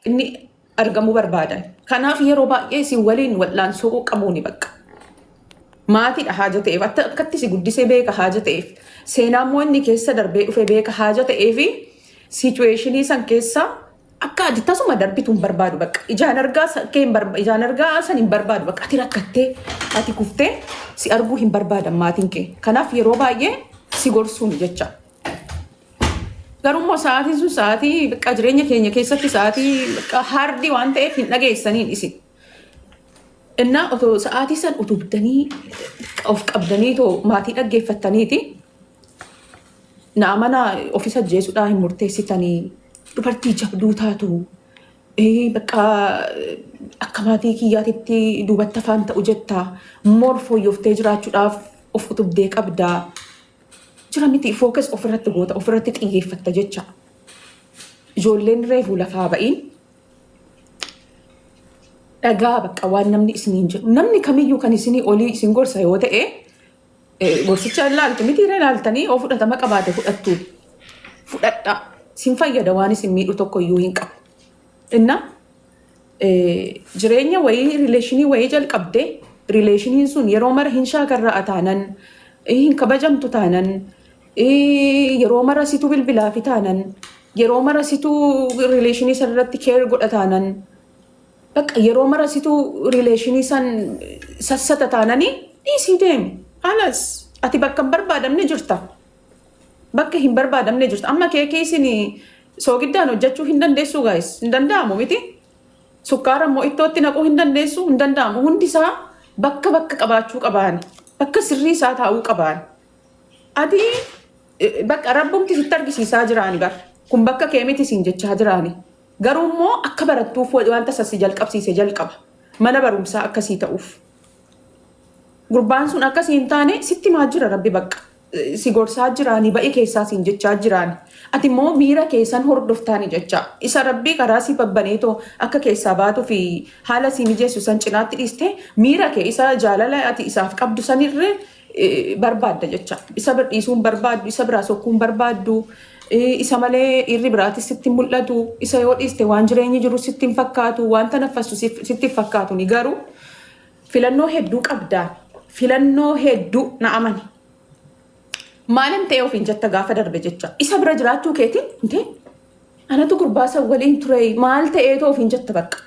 inni argamuu barbaadan. Kanaaf yeroo baay'ee isin waliin wal'aansoo qabuuni bakka. Maatiidha haaja ta'eef akkatti si guddisee beeka haaja ta'eef seenaa immoo inni keessa darbee dhufe beeka haaja ta'eef situation san keessa akka ati tasuma darbitu hin barbaadu bakka. Ijaan argaa kee hin ijaan argaa san hin barbaadu bakka. Ati rakkattee ati kuftee si arguu hin barbaadan maatiin kee. Kanaaf yeroo baay'ee si gorsuun jecha. Garuu immoo sa'aatiin sun sa'aatii bakka jireenya keenya keessatti sa'aatii bakka haardii waan ta'eef hin dhageessaniin isin. Innaa otoo sa'aatii san utubdanii of qabdanii too maatii dhaggeeffattaniiti na amanaa ofis ajjeesuudhaa hin murteessitanii dubartii jabduu taatu bakka akka maatii kiyyaatitti duubatti afaan ta'u jetta moor fooyyoftee jiraachuudhaaf of utubdee qabdaa. Jira miti focus ofirratti goota ofirratti xiyyeeffatta jecha. Ijoolleen reefu lafaa ba'iin dhagaa bakka waan namni isiniin jedhu. Namni kamiyyuu kan isinii olii isin gorsa yoo ta'e gorsicha ilaaltu miti irra ilaaltanii yoo fudhatama qabaate fudhattu. Fudhadha. Isin fayyada waan isin miidhu tokko iyyuu hin qabu. Inna jireenya wayii rileeshinii wayii jalqabde rileeshiniin sun yeroo mara hin shaakarra'a taanan hin kabajamtu taanan yeroo mara situ bilbilaafi taanan yeroo mara situ rileeshinii san irratti keer godha taanan bakka yeroo mara situ rileeshinii san sassata taananii dhiisii deemi. Halas ati bakka hin barbaadamne jirta. Bakka hin barbaadamne jirta. Amma keekii isin soogiddaan hojjechuu hin dandeessuu gaayis? Hin danda'amu miti. Sukkaara immoo ittootti naquu hin dandeessu? Hin danda'amu. Hundi isaa bakka bakka qabaachuu qabaani. Bakka sirrii isaa taa'uu qabaani. Ati bakka rabbumti sitti argisiisaa jiraani bar. Kun bakka kee miti siin jechaa jiraani. Garuu immoo akka barattuuf wanta sassi jalqabsiise jalqaba. Mana barumsaa akkasii ta'uuf. Gurbaan sun akkasii hin taane sitti himaa jira rabbi bakka. Si gorsaa jiraani ba'i keessaa siin jechaa jiraani. Ati immoo miira keessan hordoftaani jecha. Isa rabbii karaa si babbaneetoo akka keessaa baatuu fi haala si mijeessu san cinaatti dhiiste miira kee isa jaalala ati isaaf qabdu sanirra barbaadda jecha. Isa bir dhiisuun barbaaddu, isa biraa sokkuun barbaaddu, isa malee dhiirri biraatis sitti hin mul'atu, isa yoo dhiiste waan jireenyi jiru sitti hin fakkaatu, waan tanaffastu sitti hin fakkaatu ni garuu filannoo hedduu qabdaa. Filannoo hedduu na amani. Maalin ta'e ofiin jetta gaafa darbe jecha. Isa bira jiraachuu keetiin intee anatu gurbaa san waliin ture maal ta'eetoo ofiin jetta bakka.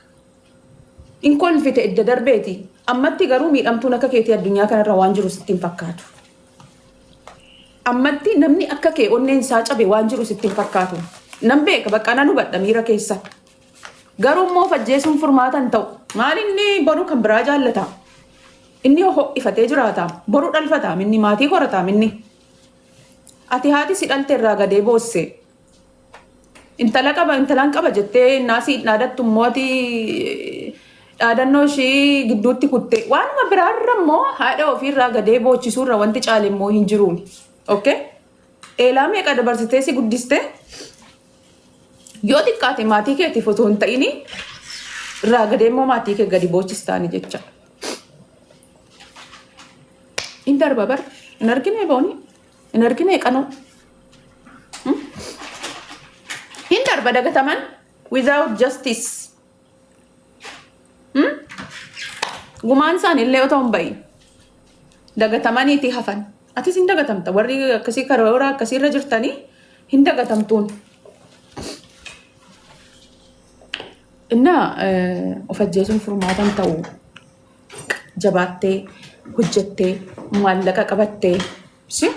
In kolfite edda darbeeti. Ammatti garuu miidhamtuun akka keetii addunyaa kanarra waan jiru sitti hin fakkaatu. Ammatti namni akka kee onneen isaa cabe waan jiru sitti hin fakkaatu. Nan beeka bakka nan hubadha miira keessa. Garuu immoo of ajjeesuun furmaata hin ta'u. Maal inni boru kan biraa jaallata. Inni ho'ifatee jiraata. Boru dhalfata inni maatii horata inni. Ati haati si dhalte irraa gadee boosse. Intala qaba intalaan qaba jettee naasii dhaadattu immoo ati dhaadannoo ishii gidduutti kutte. Waanuma biraarra immoo haadha ofiirraa gadee boochisuurra wanti caale immoo hin jiruun. Okay? Eelaa meeqa dabarsitee si guddiste? Yoo xiqqaate maatii keetiif otoo hin ta'ini irraa gadee immoo maatii kee gadi boochistaani jecha. Hin darba bar hin argine booni hin argine qanoo. Hin darba dagataman without justice. Gumaan isaanii illee otoo hin bahin dagatamaniiti hafan. Atis hin dagatamta. Warri akkasii karoora akkasiirra jirtanii hin dagatamtuun. Innaa of ajjeesuun furmaata hin ta'u. Jabaattee hojjettee maallaqa qabattee si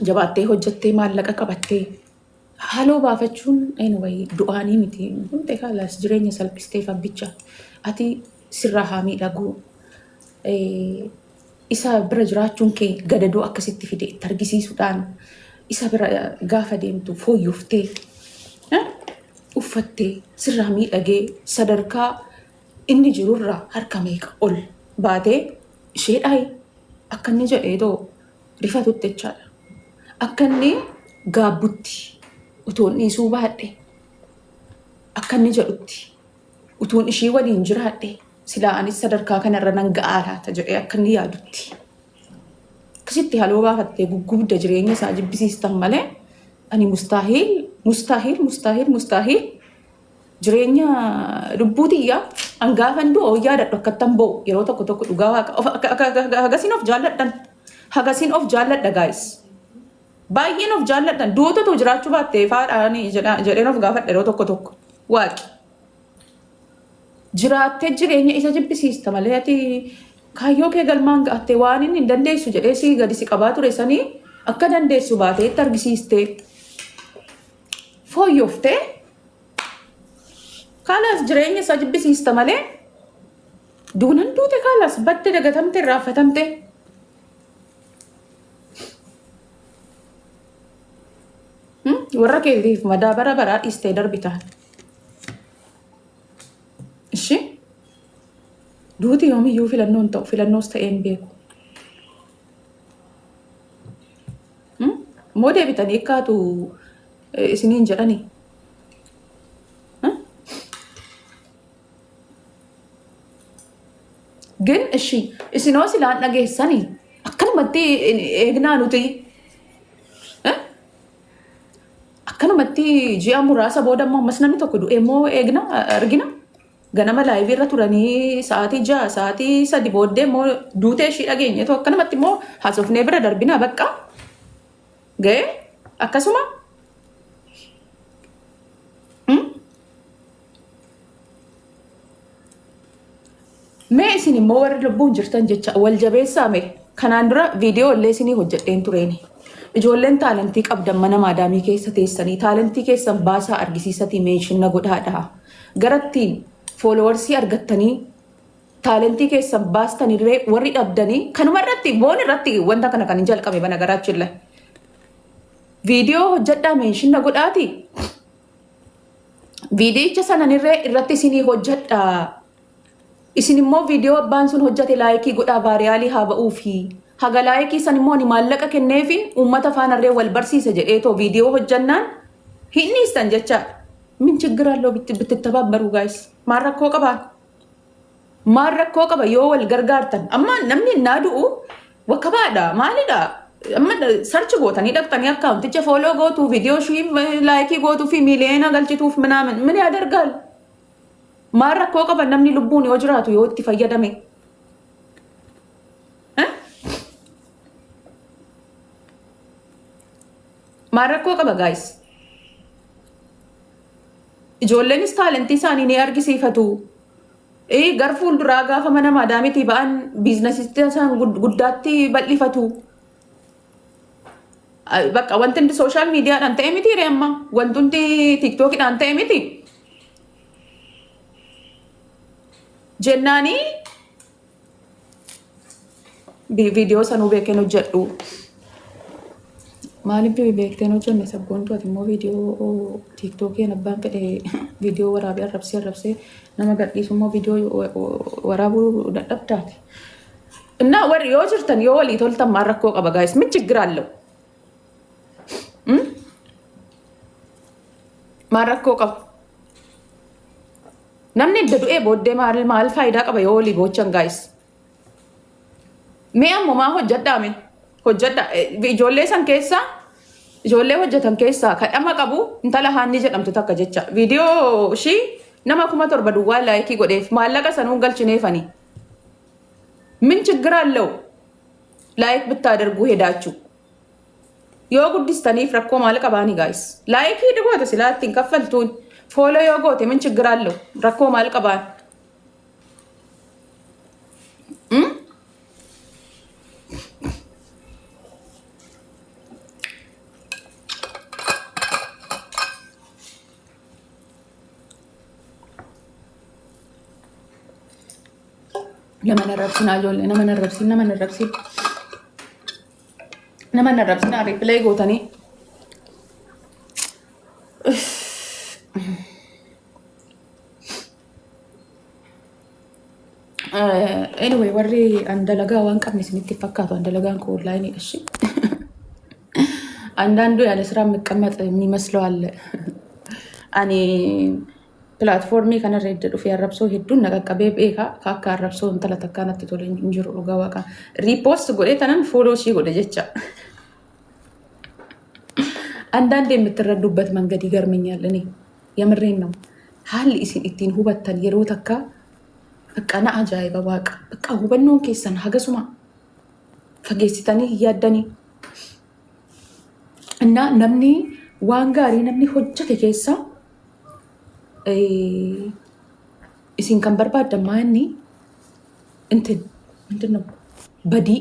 jabaattee hojjettee maallaqa qabattee Haaloo baafachuun anyway du'aanii miti. Hundi kaalaas jireenya salphistee fabbicha. Ati sirraa haa miidhaguu. Isa bira jiraachuun kee gadadoo akkasitti fide itti argisiisuudhaan isa bira gaafa deemtu fooyyoftee uffattee sirraa miidhagee sadarkaa inni jirurraa harka meeqa ol baatee ishee dhaayi akka inni jedhee too rifatutti jechaadha. Akka inni gaabbutti utuun dhiisuu baadhe akka inni jedhutti utuun ishii waliin jiraadhe silaa anis sadarkaa kanarra nan ga'aa laata jedhee akka inni yaadutti. Akkasitti haloo baafattee guggubda jireenya isaa jibbisiistan malee Ani mustaahiil mustaahiil mustaahiil mustaahiil jireenya lubbuu tiyyaa an gaafan du'u yaadadhu akkattan bo'u yeroo tokko tokko dhugaa waaqa hagasiin of jaalladhan, hagasiin of jaalladha guys. Baay'een of jaalladhan. Duutatu jiraachuu baattee faadhaan jedheen of gaafadha yeroo tokko tokko. Waaqi. Jiraattee jireenya isa jibbisiista malee ati kaayyoo kee galmaan ga'attee waan inni hin dandeessu jedhee si gadi si qabaa ture sanii akka dandeessu baatee itti argisiistee fooyyooftee kaalaas jireenya isaa jibbisiista malee duunan duute kaalaas badde dagatamte irraanfatamte. Warra keetiif madaa bara baraa dhiistee darbitaan. Ishi duuti yoomiyyuu filannoon ta'u filannoos ta'ee hin beeku. Moo deebitanii akkaatu isiniin jedhanii? ግን እሺ isinoo silaan dhageessanii akkanumatti eegnaa nuti akkanumatti ji'a muraasa booda immoo ammas namni tokko du'ee immoo eegna argina. Ganama live irra turanii sa'aatii 6 sa'aatii 3 booddee immoo duutee ishii dhageenyeetu akkanumatti immoo haasofnee bira darbina bakka ga'ee akkasuma. Mee isin immoo warri lubbuun jirtan jecha wal jabeessaa mee kanaan dura viidiyoo illee isinii hojjedheen tureeni. Ijoolleen talentii qabdan mana maadaamii keessa teessanii talentii keessan baasaa argisiisatii mention godhaadha. Garattiin followersii argattanii talentii keessan baastanillee warri dhabdanii kanuma irratti boon irratti wanta kana kan hin jalqabe bana garaachille. Viidiyoo hojjedhaa mention godhaati. Viidiyicha sananirree irratti isinii hojjedhaa. Isin immoo viidiyoo abbaan sun hojjate like godhaa viralii haa ba'uufi. Haga like san immoo ani maallaqa kenneefi uummata faanarree wal barsiisa jedheetoo viidiyoo hojjannaan hin dhiistan jecha. ምን ችግር አለው ብትተባበሩ guys? Maal rakkoo qabaa? Maal rakkoo qaba yoo wal gargaartan? Amma namni innaa du'u wakkabaadha maalidha? Amma search gootanii dhaqxanii accounticha follow gootuu viidiyoo ishii like gootuu fi miiliyoona galchituuf ምናምን ምን ያደርጋል? Maal rakkoo qaba namni lubbuun yoo jiraatu yoo itti fayyadame? Maal rakkoo qaba guys? Ijoolleenis talentii isaanii ni argisiifatu. Gar fuulduraa gaafa mana maadaamitii ba'an businessitti isaan guddaatti bal'ifatu. Bakka wanti hundi social mediadhaan ta'e miti ree amma wanti hundi TikTokiidhaan ta'e miti. Jennaanii viidiyoo sanuu beekeen hojjedhu. Maaliif beekteen hojjenne sabboontu ati immoo viidiyoo TikTokiin abbaan fedhe viidiyoo waraabee arrabsee arrabsee nama gadhiisu immoo viidiyoo waraabuu dadhabdaati. እና warri yoo jirtan yoo walii toltan maal rakkoo qaba guys? ምን ችግር አለው? Maal rakkoo qaba? Namni edda du'ee booddee maal maal faayidaa qaba yoo walii boochan guys? Mee ammoo maa hojjedhaa mee? Hojjedhaa. Ijoollee san keessaa ijoollee hojjetan keessaa kadhama qabu intala Haanni jedhamtu takka jecha. Viidiyoo ishii nama 7,000 duwwaa like godheef maallaqa sanuun galchineefani. ምን ችግር አለው? Like ብታደርጉ ሄዳችሁ yoo guddistaniif rakkoo maal qabaani guys? Like goote silaa ittiin kaffaltuun follow yoo goote ምን ችግር አለው? Rakkoo maal qabaan? Nama narrabsinaa ijoollee, nama narrabsin, nama narrabsin. Nama narrabsinaa reply gootanii. Anyway, warri an dalagaa waan qabne isinitti fakkaatu an dalagaan koo onlineiidha. እሺ አንዳንዱ ያለ ስራ የሚቀመጥ የሚመስለው አለ። Ani platformii kanarra edda dhufee arrabsoo hedduun na qaqqabee beeka. Akka arrabsoo intala takkaa natti tole hin jiru dhugaa waaqa. Repost godhee tanan follow ishii godhe jecha. አንዳንድ የምትረዱበት መንገድ ይገርመኛል። እኔ የምሬን ነው። Haalli isin ittiin hubattan yeroo takka በቃ na ajaa'iba waaqa. በቃ hubannoon keessan hagasuma fageessitanii hin yaaddanii. እና namni waan gaarii namni hojjete keessa isin kan barbaaddan maa inni እንትን ምንድን ነው badii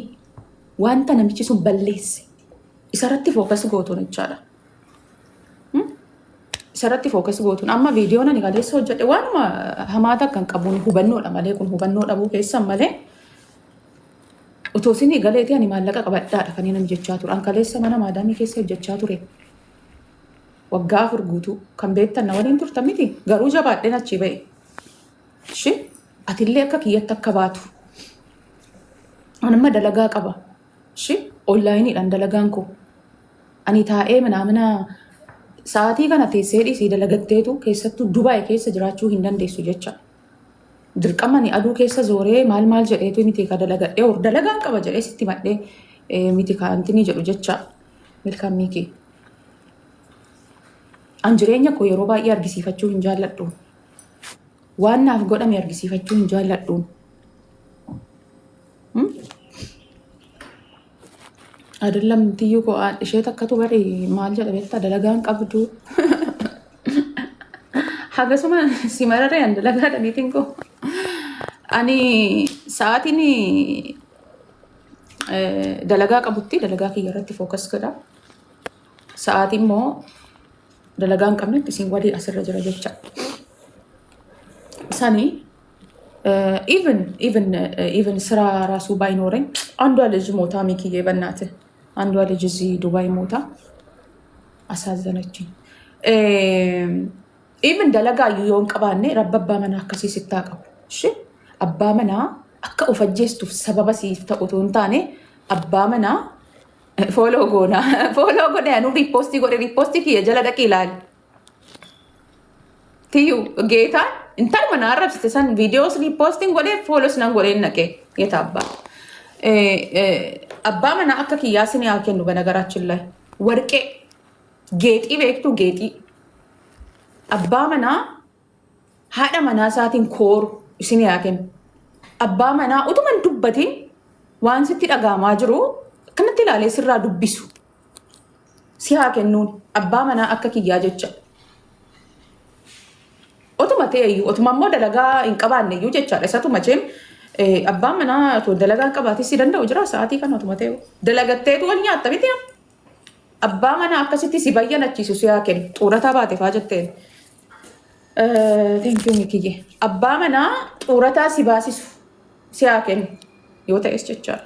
wanta namichi sun balleesse isarratti focus gootuun jechaadha. Isarratti focus gootuun amma viidiyoon ani kaleessa hojjedhe waanuma hamaa takka hin qabuun hubannoodha malee, kun hubannoo dhabuu keessan malee otoo isin galeetii ani maallaqa qabadhaadha kan inni jechaa ture. An kaleessa mana maadaamii keessa hojjechaa ture. Waggaa 4 guutuu kan beektan na waliin turtan miti, garuu jabaadheen achii ba'e. Ishi atillee akka kiyyatti akka baatu. Ani amma dalagaa qaba. Ishi onlineiidhaan dalagaan koo. Ani taa'ee manaamina sa'aatii kana teessee dhiisii dalagatteetu keessattuu Dubaay keessa jiraachuu hin dandeessu jecha. Dirqama ani aduu keessa zooree maal maal jedheetu miti ka dalagadhee hor dalagaan qaba jedhee sitti madhee miti ka antinii jedhu jecha. Milkaan miikii. An jireenya koo yeroo baay'ee argisiifachuu hin jaalladhu. Waan naaf godhame argisiifachuu hin jaalladhu. Adillam tiyyuu koo ishee takkatu bari maal jedha beektaa, dalagaan qabdu. Hagasuma si mararee an dalagaa dhaniitiin koo. Ani sa'aatiin dalagaa qabutti dalagaa kiyya irratti focus godha. Sa'aatii immoo dalagaa hin qabnetti isin waliin asirra jira jecha. Sani even ስራ ራሱ ባይኖረኝ አንዷ ልጅ ሞታ፣ ሚኪዬ በእናትህ፣ አንዷ ልጅ እዚህ ዱባይ ሞታ አሳዘነችኝ። Even dalagaa iyyuu yoo hin qabaanne, rabba abbaa manaa akkasii sittaa qabu. Ishi abbaa manaa akka of ajjeestuuf sababa siif ta'u otoo hin taane abbaa manaa follow goona. Follow godhe, anuu repost godhe, repost kiyya jala dhaqii ilaali. Tiyyu geetaan intaluma na arrabsite san viidiyoos repostiin godhee follows nan godheen naqee geeta abbaa. Abbaa manaa akka kiyyaa sinii haa kennu. በነገራችን ላይ warqee geexii beektu, geexii abbaa manaa haadha manaa isaatiin kooru isinii haa kennu. Abbaa manaa utuma hin dubbatin waan sitti dhagaamaa jiru akkanatti ilaalee sirraa dubbisu si haa kennuun, abbaa manaa akka kiyyaa jecha. Otuma ta'e iyyuu, otuma immoo dalagaa hin qabaanne iyyuu jechaadha. Isatu macheen abbaan manaa otoo dalagaa hin qabaatis si danda'u jira sa'aatii kana otuma ta'e. Dalagatteetu wal nyaatta miti. Abbaa manaa akkasitti si bayyanachiisu si haa kennu. Xuurataa baate faa jetteen. Thank you, Mikiyye. Abbaa manaa xuurataa si baasisu si haa kennu yoo ta'es jechaadha.